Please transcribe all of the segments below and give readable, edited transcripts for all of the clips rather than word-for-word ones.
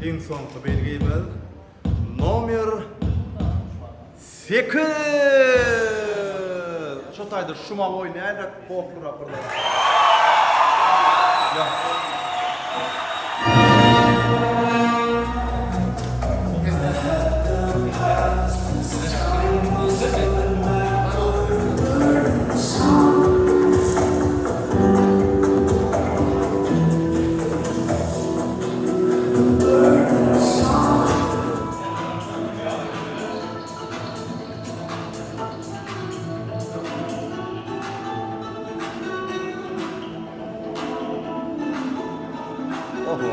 Iň soňky belgimiz nomer 8. Şu taýda şumawoý nädip gopdurak bir zat. Ýa. Oho.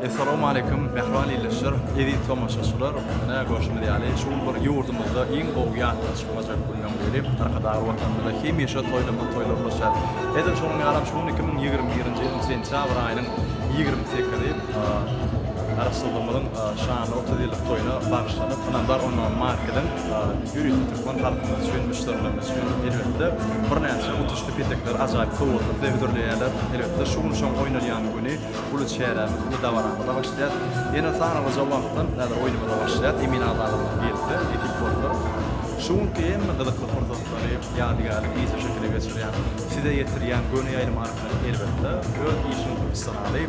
Essalawmaleýkum, mähriban ildeşler, eziz tomaşaçylar. Ine, görşümiz ýaly, şu gün bir ýurdumyzda iň gowy ýatdan çykmajak günleriň biri. Arkadagly Watanymyzda hemişe toýlama toýlar ulaşýar. Edil şonuň ýalam şu gün 2021-nji ýylyň sentýabr aýynyň 28-i Garaşsyzlygymyzyň şanly 30 ýyllyk toýuna bagyşlanyp, Ynamdar onlaýn marketiň ýörite türkmen halkymyz üçin, müşderilerimiz üçin elbetde birnäçe utuşly petekler, ajaýyp sowgatlar size hödürleýärler. Elbetde, şu gün şoň oýnalýan güni. Uly çärämiz, uly dabaramyza başlaýas. Ýene sanawlyja wagtdan häzir oýnumyza başlaýas. Emin agzalarymyz gelse, nesip bolsa. Şu günki hemme gyzykly pursatlary ýadygärlik wideo şekile geçirýän, size ýetirýän göni ýaýlym arkaly elbetde, öz işiniň professionaly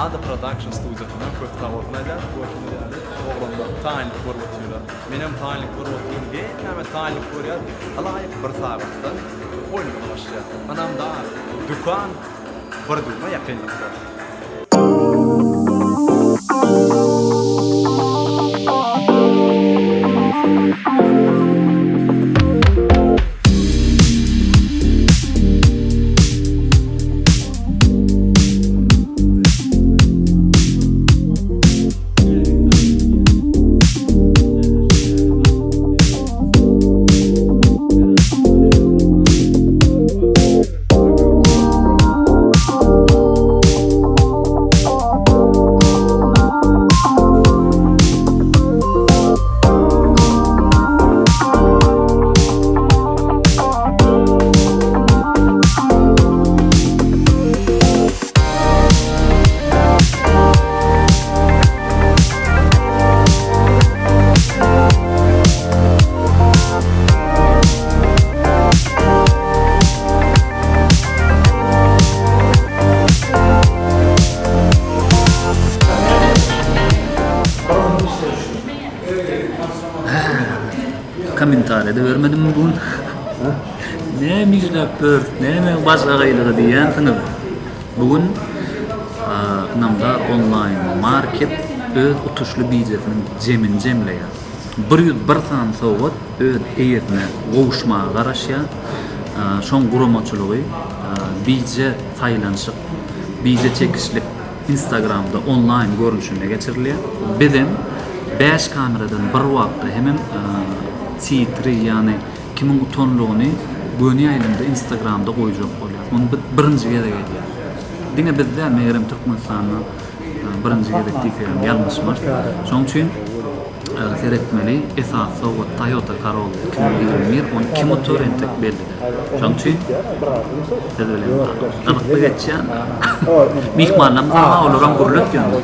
Ada Production studiýasyna köp sag bolsun aýdýas. Görşüňiz ýaly, oglanlar taýynlyk görüp otyrlar. Menem taýynlyk görüp otyryn. Hemmämiz taýynlyk görýäs. Ylaýyk bir sagatdan oýnumyza başlaýas. Ynamdar dükan. Bir düwme ýakynlykda. Kommentariýada bermedimmi bu gün? Näme işläp ýör, näme başagaýlygy diýýänsiňiz. Bu gün Ynamdar onlaýn market öz utuşly bijesiniň jemini jemleýär. 101 sany sowgat öz eýesine gowuşmaga garaşýar. Şoň guramaçylygy bije saýlanyşyk, bije çekişlik Instagramda onlaýn görnüşinde geçirilýär. Bizem bäş kameradan bir wagtda hemem titri, ýagny kimiň utanlygyny göni ýaýlymda Instagramda goýjak bolýar. Muny biz birinji gezek edýäris. Diňe biz däl, megerem Türkmenistanda birinji gezek diýsegem ýalňyşmarys. Şonuň üçin seretmeli, esasy sowgat Toyota Corolla 2021, ony kim utar entek belli däl. Şonuň üçin siz bilen gyzykly geçýän myhmanlarymyz bar, olaram gürlet ýöne.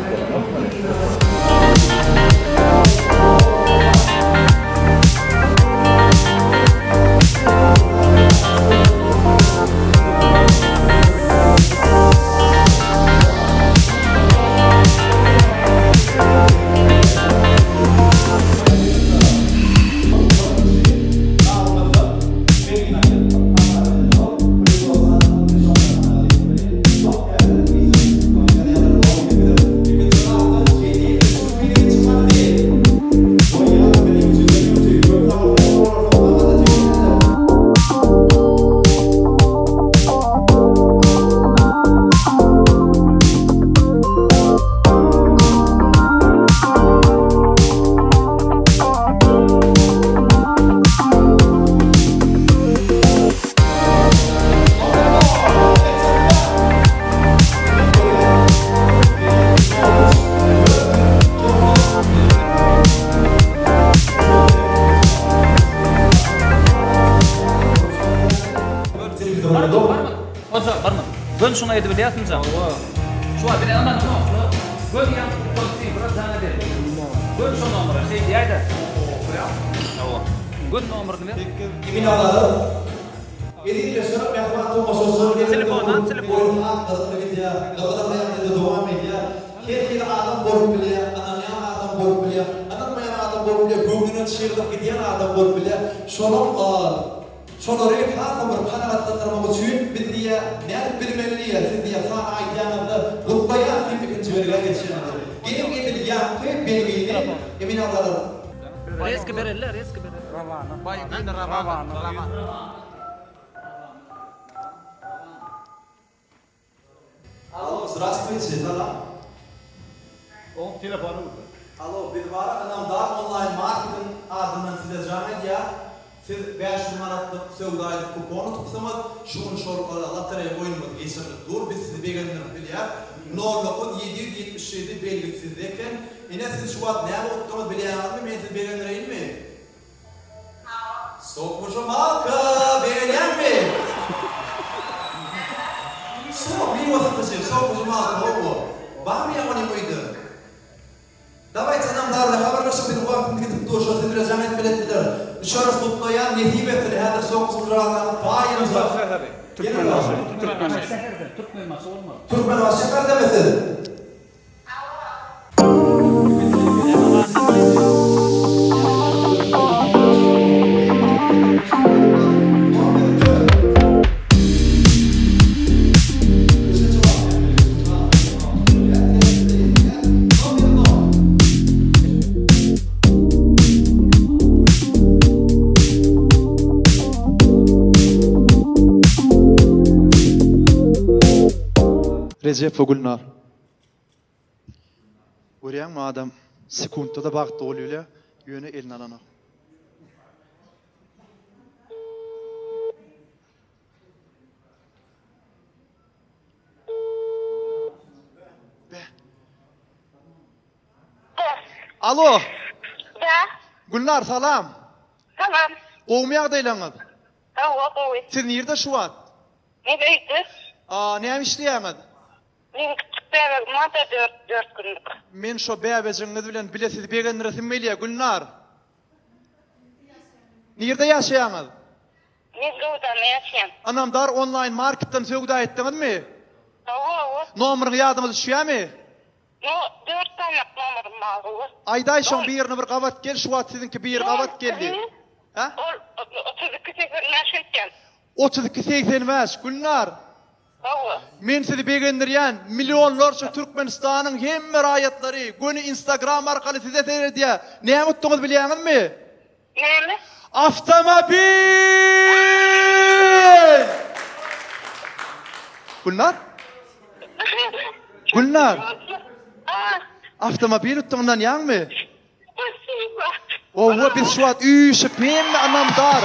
Barma, barma. Göni şuňa edibilýärsiň jaň. Şu wagt bir Göni ýaňky utan sifra jaň edeli. Göni şo nomera şeý diýäýdä. Hawa. Göni nomerini ber. Emin agzalar, Ezizleşler, mähriban tomaşaçylar, Telefondan, telefon. Oýun has gyzykly gidýär, gyzykly ýagdaýda dowam edýär. Her hili adam bolup bilýär, ynanýan adam bolup bilýär, ynanmaýan adam bolup bilýär, göwnüne çyglyp gidýän adam bolup bilýär. Şonuň Şolary hasam bir kanagatlandyrmak üçin biz diýýär, nädip bilmeli diýýär, siz diýýär, sany aýdýaňyzda gutlaýas diýip ikinji belgä geçýäňiz. Geliň edil ýaňky belgini emin agzalar. Rezki bereli rezki bereli. Alo, zdrastwuyte, salam. Oň telefony urdy. Alo, biz bara Ynamdar onlaýn marketiň adyndan size jaň edýäs. Siz 500 manatlyk söwda edip kupon utupsyňyz. Şu gün şol lotereýa oýnumyz geçirilip dur. Biz sizi begendirip bilýäs. Nol dokuz 777 belgisi sizde eken. Ine siz şu wagt näme utduňyz bilýäňizmi? Men sizi begendireýinmi? Sok myžamaka begenýäňmi? Sok miwe sykyjy, sok myžamaka hawa. Barmy ýa onuň öýde? Daway janam darly habarlaşyň biziň wagtymyz gidip dur şo siz bile jaň etmeli etdiler. Düşeris gutlaýan nesip etsin häzir sok myžamakaň paýynyza. Türkmenbaşy. Türkmenbaşy şäherden. Türkmenbaşy bolmaly. Türkmenbaşy şäherdemi siz? Rejep we Gülnar. Görýäňmi adam sekuntda-da bagtly bolýa, ýöne eline alanok. Be. Alo. Da. Gülnar salam. Salam. Gowumy ýagdaýlaryňyz? Hawa gowy. Siz nirde şu wagt? Men öýde. A näme işleýäňiz? Meň kiçjik bäbegim barda dört günlük. Men şo bäbejigiňiz bilen bile sizi begendiresim gelýä Gülnar. Nirde ýaşaýaňyz? Men Göwdanda ýaşaýan. Ynamdar onlaýn marketden söwda etdiňizmi? Hawa hawa. Nomeryň ýadyňyza düşýämi? No, dört sanyk nomerym bar gowy. Aýdaý şoň birini bir gabat gel şu wagt siziňki biri gabat geldi. Hä? Ol 32 85 aýtýan. 32 85 Gülnar. Hawa. Men sizi begendirýän, millionlarça Türkmenistanyň hemme raýatlary göni Instagram arkaly size seredýär. Näme utduňyz bilýäňizmi? Näme? Awtomobil! Gülnar? Gülnar? Awtomobil utduň ynanýaňmy? Owa biz şu wagt üýşüp hemme ynamdar.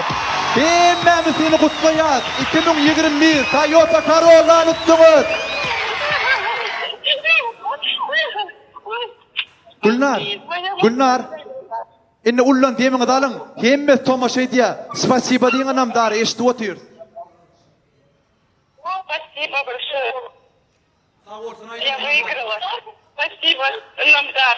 Hemmämiz seni gutlaýas. 2021 Toyota Corolla-ny utduňyz. Gülnar, Gülnar. Indi ullan demiňizi alyň. Hemmesi tomaşa edýär. Spasiba diýiň ynamdar eşidip otyrys. Spasiba bolşoýe. Sag bolsun aýdyň. Ýa wygrala. Spasiba ynamdar.